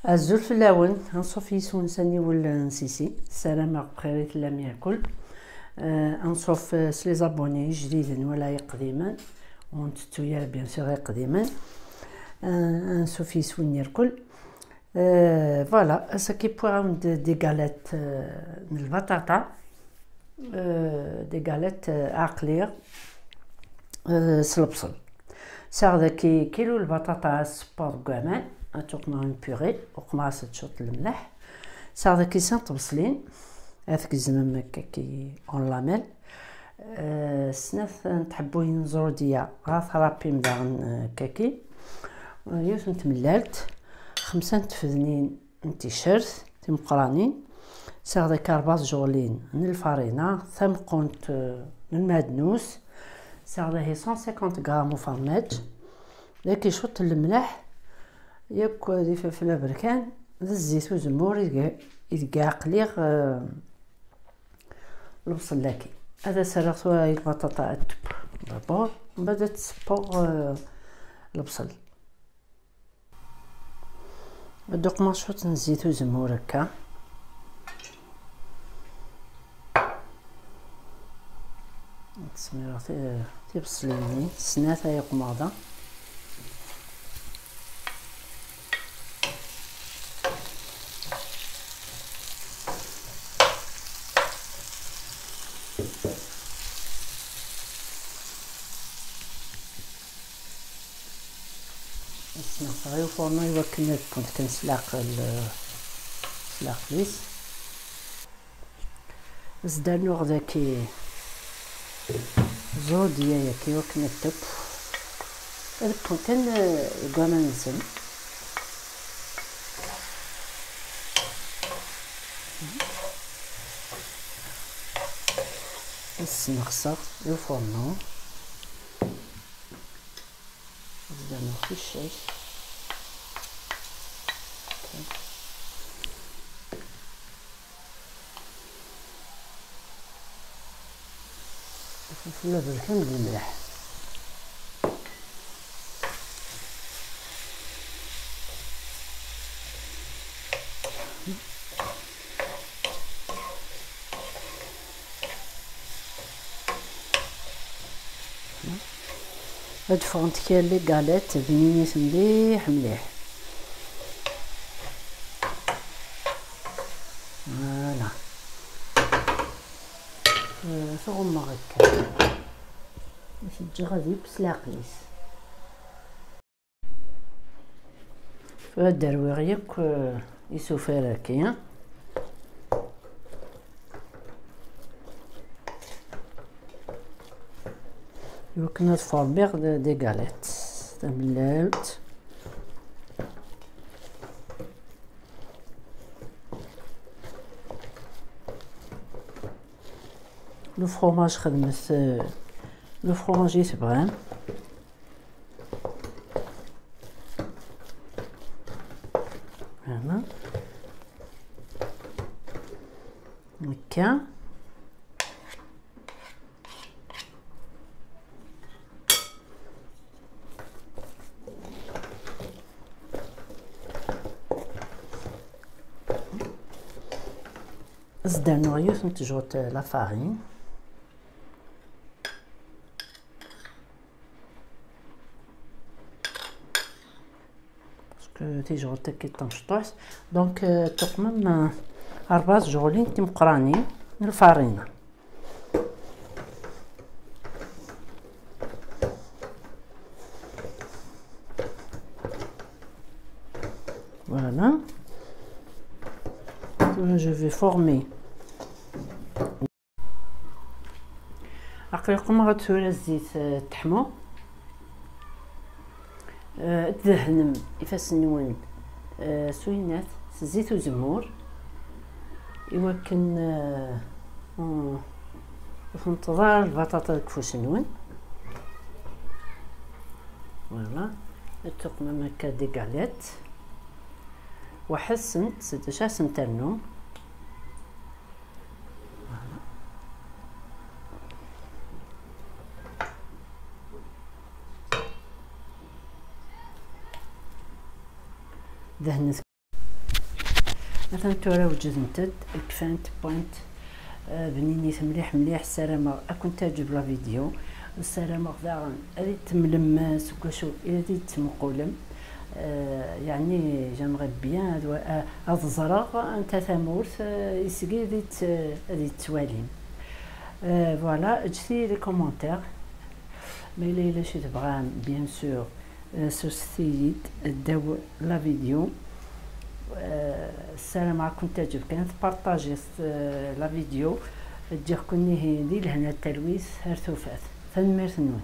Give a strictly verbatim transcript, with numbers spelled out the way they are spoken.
Azul fell-awen, anṣuf yis-wen s aniwel n Sisi, ssarameɣ bxir i tellam yakul. Eh, anṣuf, eh, s les abonnés ijdiden wala iqdimen, ur ntettu ara bien sûr iqdimen. Eh, anṣuf yis-wen irkul. Eh, voilà, ass-agi wwiɣ-awen-d des galettes, eh, n lbaṭaṭa. Eh, des galettes, eh, ɛeqliɣ, eh, s lebṣel. Sɛiɣ daki kilu lbaṭaṭa ad ssewweɣ deg waman, ad tuqmeɣ une purée, uqmeɣ-as-d cwiṭ n lemleḥ. Sɛiɣ daki sin tbeṣlin, ad tgezmem akkaki en lamelles. Eh, snat n tḥebbuyin n ẓrudiya, ɣer trapim daɣen, eh, akkaki. Eh, yiwet n tmellalt, xemsa n tfednin n ticcert timeqqranin. Sɛiɣ daki rebɛa tjeɣlin n lfarina, tameqqunt, eh, n lmeɛdnus. Sɛiɣ dahi cent cinquante grammes ufermaj. Daki cwiṭ n lemleḥ, yakk d ifelfel aberkan, d zzit uzemmur ideg, ideg ɛeqliɣ, eh, lebṣel-agi. Ad as-rreɣ tura i lbaṭaṭa ad teww d'abord, mbeɛd ad ssewweɣ, eh, lebṣel. Ad d-uqmeɣ cwiṭ n zzit uzemmur akka. Ad smireɣ ti-, tibeṣlin-nni, snat ay uqmeɣ da. Ad sneɣteɣ i ufornu i wakken ad wwent kan s leɛqel, s leɛqel-is. Ad s-d-rnuɣ daki ẓrudiya-yaki i wakken ad teww. Ad wwent kan, eh, deg waman-nsen. Ad sneɣseɣ i ufornu. Ad d-rnuɣ ticcak. Ifelfel aberkan d lmelḥ. Ad ffɣent kra les galettes, bninit mliḥ mliḥ. Voilà. Euh, tɣummeɣ akka. Ad t-ǧǧeɣ ad yeww s leɛqel-is. Tura ad d-rwiɣ yakk, eh, isufar-agi. Iwakken ad formiɣ d-, des galettes. Tamellalt. Le fromage xedmet, eh, le fromage i tebɣam. Voilà. Akka. Ad s-d-rnuɣ yiwet n tejɣelt la farine. Parce que tijɣelt-agi d tamecṭuḥt. Donc, euh, tuqmem, euh, rebɛa tjeɣlin timeqqranin n lfarina. Voilà. Tura je vais former. Aql-i qqumeɣ-d tura zzit, eh, teḥmu. Eh, ad tdehnem ifassen-nwen, eh, s uyennat, s zzit uzemmur, iwakken, eh, ur, ur tenṭeḍ ara lbaṭaṭa deg ufus-nwen. Voilà. Ad tuqmem akka des galettes. Wa ḥessent, d acu ad sent-rnu. Dehnet. Atan tura wejden-t-id, kfant, wwant. Eh, bninit mliḥ mliḥ. Ssarameɣ ad kent-teɛǧeb la vidéo. Ssarameɣ daɣen ad iyi-d-temlem, eh, seg wacu i ad iyi-d-tettmuqulem. Eh, yeɛni, j'aimerais bien ad wa-, eh, ad ẓreɣ anta tamurt, eh, iseg i d-itt-, eh, ad iyi-d-tettwalim. Eh, voilà, ǧǧet-iyi les commentaires. Ma yella yella acu tebɣam, bien sûr, eh, susset-iyi-d ddaw la vidéo. Eh, ssarameɣ ad kent-teɛǧeb kan, tpartajiḍ, eh, la vidéo. Ǧǧiɣ-ken ihi di lehna d talwit ar tufat. Tanemmirt-nwen.